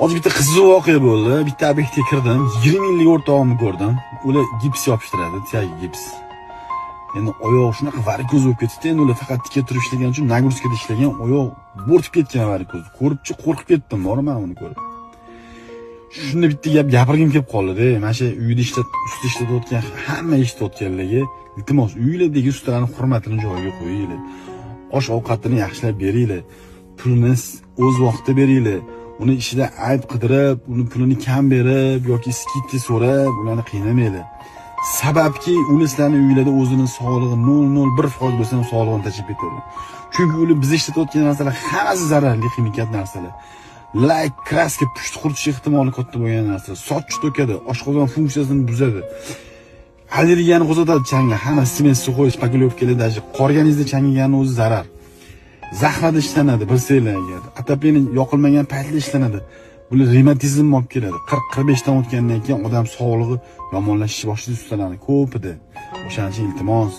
Hozir bitta qiziq voqea bo'ldi. Bitta obyektga kirdim. 20 yillik o'rtog'imni ko'rdim. Ular gips yopishtiradi, tiyagi gips. Endi oyoq shunaqa varikoz bo'lib ketdi. Endi ular faqat tika turib ishlagan uchun нагрузка da ishlagan, oyoq bo'rtib ketgan varikoz. Ko'ribchi qo'rqib ketdim, borman uni ko'rib. Shunda bitta gap gapirgim kelib qoldi-da. Mana shu uyda ishlab, usta ishlatayotgan, hamma eshitayotganlarga iltimos, uylardagi ustalarni hurmatini joyiga qo'yinglar. Osh ovqatini yaxshilab beringlar. Pulini o'z vaqtida beringlar. Uni ishida ayb qidirib, uni pulini kam berib yoki скидка so'rab, ularni qiynamanglar. Sababki, ular sizlarni uylarda o'zini sog'lig'i 0.01% bo'lsa ham sog'lig'ini tashlab ketadi. Chunki ular biz ishlatayotgan narsalar hammasi zararli ximikat narsalar. Lak, краска, pusht quritish ehtimoli katta bo'lgan narsa. Soch to'kadi, oshqozon funksiyasini buzadi. Allergiyani qo'zg'atadi changlar. Hamma sement, сухой, шпаклёвка lar, даже qorganingizda changigani o'zi zarar. Zahmat ishlanadi, bilsanglar agar. Отопление yoqilmagan paytda ishlanadi. Bular revmatizm olib keladi. 40-45 dan o'tgandan keyin odam sog'lig'i yomonlashishni boshlaydi ustalarni ko'pida. O'shaning uchun iltimos.